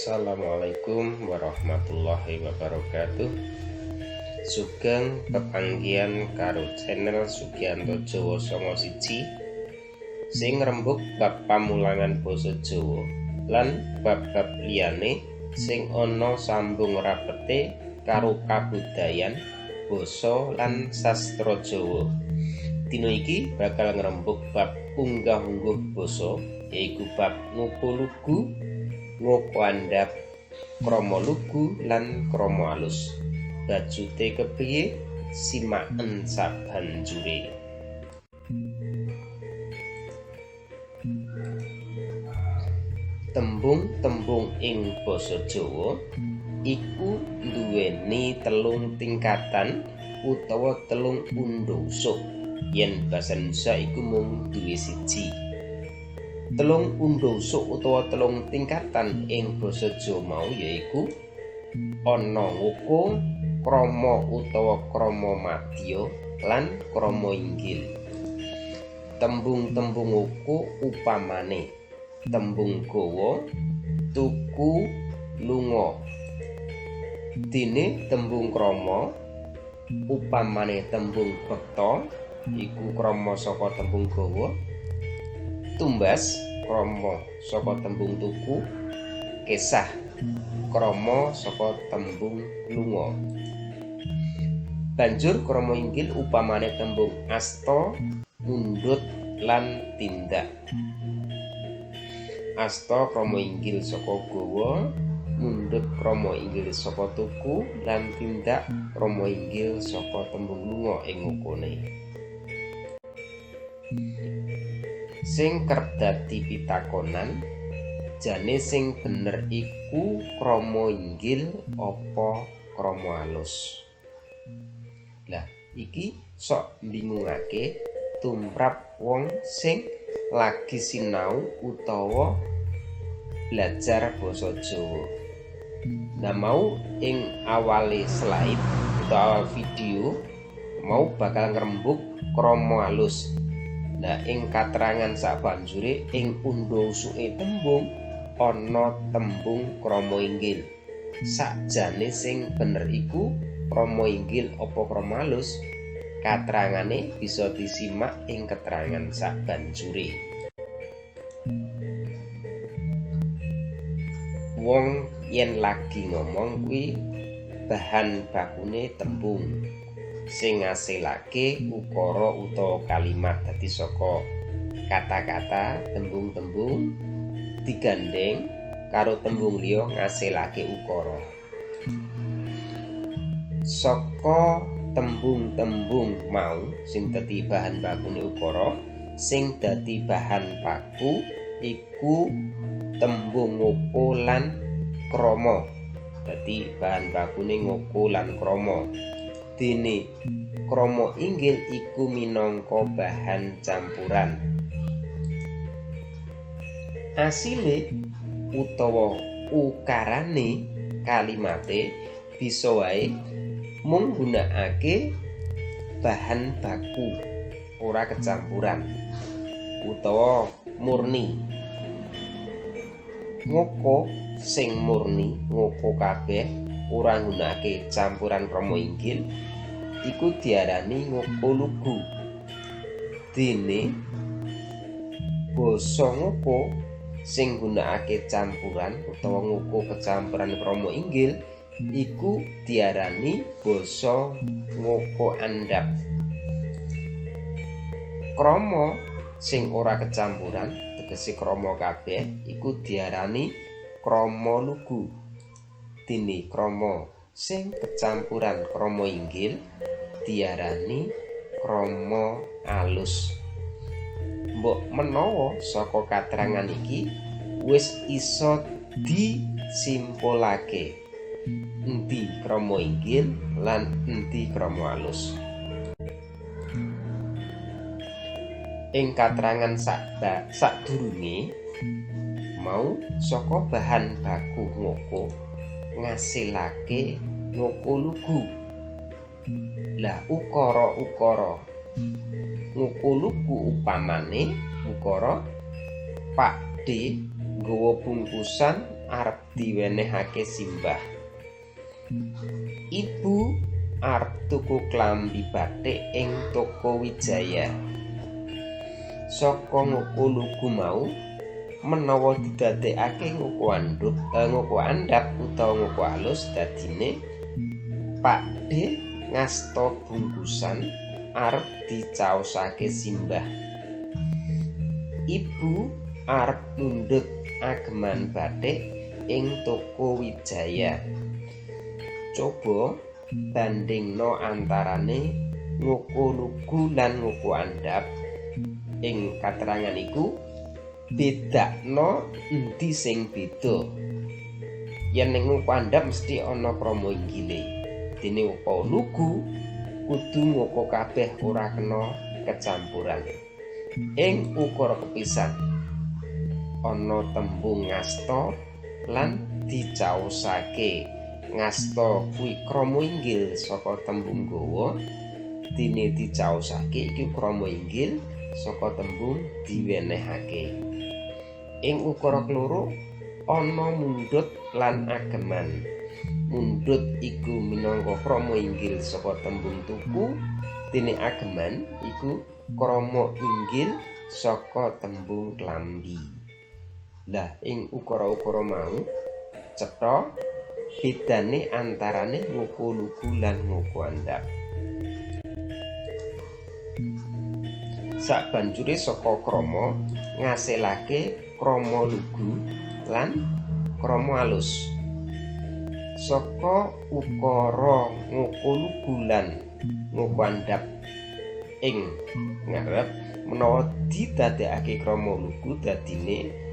Assalamualaikum warahmatullahi wabarakatuh. Sugeng pepanggihan karo channel Sugianto Jawa 91 sing ngrembug bab pamulangan basa Jawa lan bab-bab liyane sing ana sambung rapete karo kabudayan, basa lan sastra Jawa. Dina iki bakal ngrembug bab unggah-ungguh basa, yaiku bab ngoko lugu, ngoko andhap, krama lugu lan krama alus. Bacute kepriye? Simaken sabanjure. Tembung-tembung ing basa Jawa iku nduweni telung tingkatan utawa telung undha-usuk. Yen basa Indonesia iku mung duwe siji. Telung undha-usuk utawa telung tingkatan ing basa Jawa mau yaiku ana ngoko, krama utawa krama madya lan krama inggil. Tembung-tembung ngoko upamane tembung gawa, tuku, lunga. Dene tembung krama upamane tembung bekta iku krama saka tembung gawa, tumbas krama saka tembung tuku, kesah krama saka tembung lunga. Banjur krama inggil upamane tembung asta, mundhut lan tindak. Asta krama inggil saka gawa, mundhut krama inggil saka tuku, lan tindak krama inggil saka tembung lunga ing ngokone. Sing kerep dadi pitakonan, jane sing bener iku krama inggil apa krama alus? Lah iki sok mbingungake tumrap wong sing lagi sinau utawa belajar basa Jawa. Nah mau ing awale slide utawa awal video mau bakal ngrembug krama alus. Nah ing katerangan sabanjure ing undha-usuke tembung ana tembung krama inggil. Sakjane sing bener iku krama inggil apa krama alus? Katerangane bisa disimak ing keterangan sabanjure. Wong yen lagi ngomong kuwi bahan bakune tembung sing ngasilake ukara utawa kalimat. Dadi saka kata-kata tembung-tembung digandheng karo tembung liya ngasilake ukara. Saka tembung-tembung mau sing dadi bahan bakune ukara, sing dadi bahan baku iku tembung ngoko lan krama. Dadi bahan bakune ngoko lan krama. Dene krama inggil iku minangka bahan campuran. Asile utawa ukarane kalimate bisa wae mung nggunakake bahan baku ora kecampuran utawa murni. Ngoko sing murni, ngoko kabeh ora nggunakake campuran krama inggil iku diarani ngoko lugu. Dene basa ngoko sing nggunakake campuran utawa ngoko kecampuran krama inggil iku diarani basa ngoko andhap. Krama sing ora kecampuran tegese krama kabeh iku diarani krama lugu. Dene krama sing kecampuran krama inggil diarani krama alus. Mbok menawa saka katerangan iki wis iso disimpulake endi krama inggil lan endi krama alus. Ing katerangan sadurunge mau saka bahan baku ngoko ngasilake ngoko lugu. Lah ukara-ukara ngoko lugu upamane ukara Pak D nggawa bungkusan arep diwenehake simbah. Ibu arep tuku klambi batik ing toko Wijaya. Saka ngoko lugu mau menawa didadekake ngoko andhup, ngoko andhap utawa ngoko alus dadine Pakde ngasta bungkusan arep dicaosake simbah. Ibu arep mundhut ageman batik ing toko Wijaya. Coba bandingno antarane ngoko lugu lan ngoko andhap. Ing katerangan iku bedakno endi sing beda. Yen ning ngoko andhap mesti ana krama inggile. Dene ngoko lugu kudu ngoko kabeh ora kena kecampuran. Ing ukara kepisan ana tembung ngasta lan dicaosake. Ngasta kuwi krama inggil saka tembung gawa, dene dicaosake iki krama inggil saka tembung diwenehake. Ing ukara keloro ana mundhut lan ageman. Mundhut iku minangka krama inggil saka tembung tuku, dene ageman iku krama inggil saka tembung klambi. Lah ing ukara-ukara mau cetha bedane antarane ngoko lugu lan ngoko andhap. Sabanjure saka krama ngasilake krama lugu lan krama alus. Saka ukara ngoko lugu lan ngoko andhap ing ngarep menawa didadekake krama lugu dadine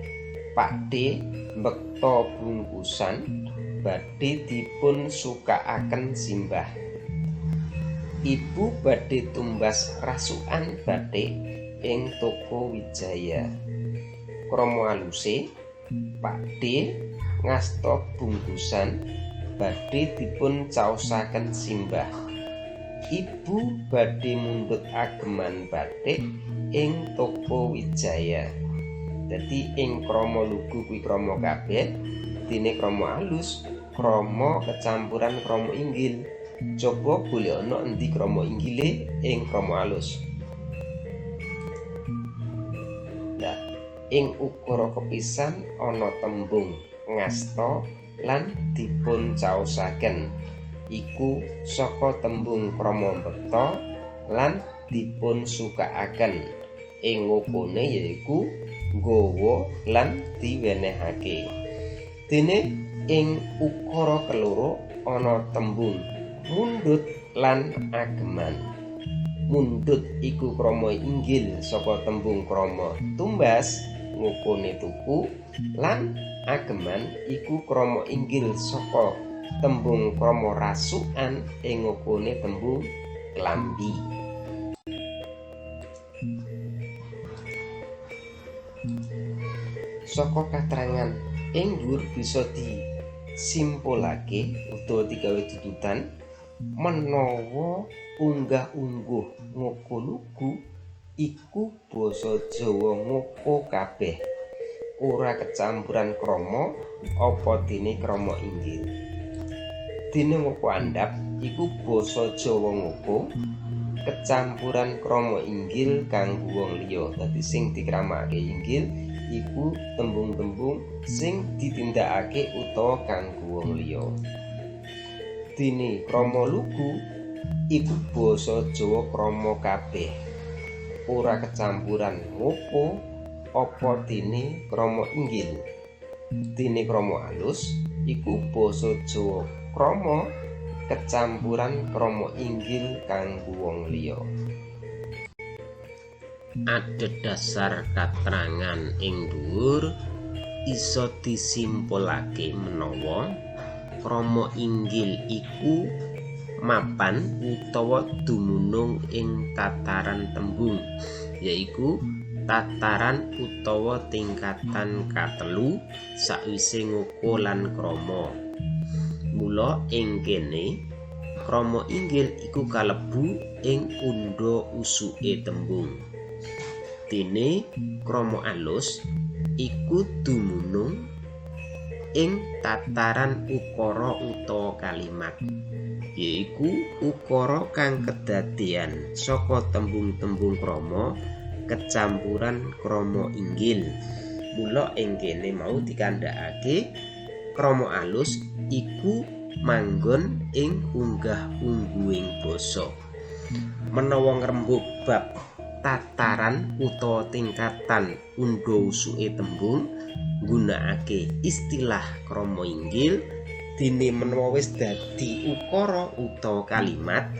Pakde mbekta bungkusan badhe dipun sukaaken simbah. Ibu badhe tumbas rasukan batik ing toko Wijaya. Krama aluse Pakde ngasta bungkusan badhe dipun caosaken simbah. Ibu badhe mundhut ageman batik ing toko Wijaya. Dadi ing krama lugu kuwi krama kabeh, dene krama alus krama kecampuran krama inggil. Coba golek ana endi krama inggile ing krama alus. Nah, ing ukara kepisan ana tembung ngasta lan dipun caosaken. Iku saka tembung krama mbekta lan dipun sukaaken. Ing ngokone yaiku nggawa lan diwenehake. Dene ing ukara keloro ana tembung mundhut lan ageman. Mundhut iku krama inggil saka tembung krama tumbas ngokone tuku, lan ageman iku krama inggil saka tembung krama rasukan ing ngokone tembung klambi. Saka katerangan ing dhuwur bisa disimpulake utawa digawe tututan menawa unggah-ungguh ngoko lugu iku basa Jawa ngoko kabeh, ora kecampuran krama apa dene krama inggil. Dene ngoko andhap iku basa Jawa ngoko kecampuran krama inggil kanggo wong liya. Dadi sing dikramake inggil iku tembung-tembung sing ditindakake utawa kanggo wong liya. Dene krama lugu iku basa Jawa krama kabeh, ora kecampuran ngoko apa dene krama inggil. Dene krama alus iku basa Jawa krama kecampuran krama inggil kanggo wong liya. Adhedhasar katrangan ing dhuwur isa disimpulake menawa krama inggil iku mapan utawa dumunung ing tataran tembung, yaiku tataran utawa tingkatan katelu sakwise ngoko lan krama. Mula ing kene krama inggil iku kalebu ing undha usuke tembung. Dene krama alus iku dumunung ing tataran ukara utawa kalimat, yaiku ukara kang kedadean saka tembung-tembung krama kecampuran krama inggil. Mula ing kene mau dikandhakake krama alus iku manggon ing unggah-ungguhing basa. Menawa ngrembug bab tataran utawa tingkatan undha usuke tembung nggunakake istilah krama inggil, dene menawa wis dadi ukara utawa kalimat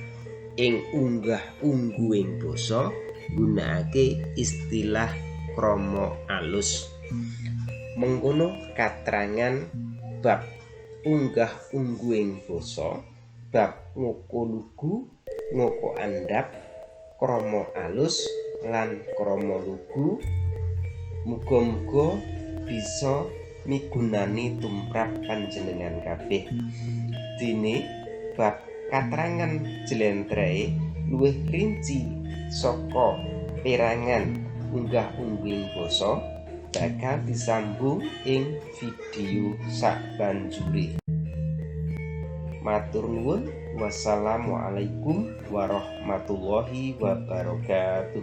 ing unggah-ungguhing basa nggunakake istilah krama alus. Mengkono katrangan bab unggah-ungguhing basa, bab ngoko lugu, ngoko andhap, krama alus lan krama lugu. Muga-muga bisa migunani tumrap panjenengan kabeh. Dene bab katrangan jlentrehe luwih rinci saka perangan unggah-ungguhing basa bakal disambung ing video sabanjure. Matur nuwun. Wassalamualaikum warahmatullahi wabarakatuh.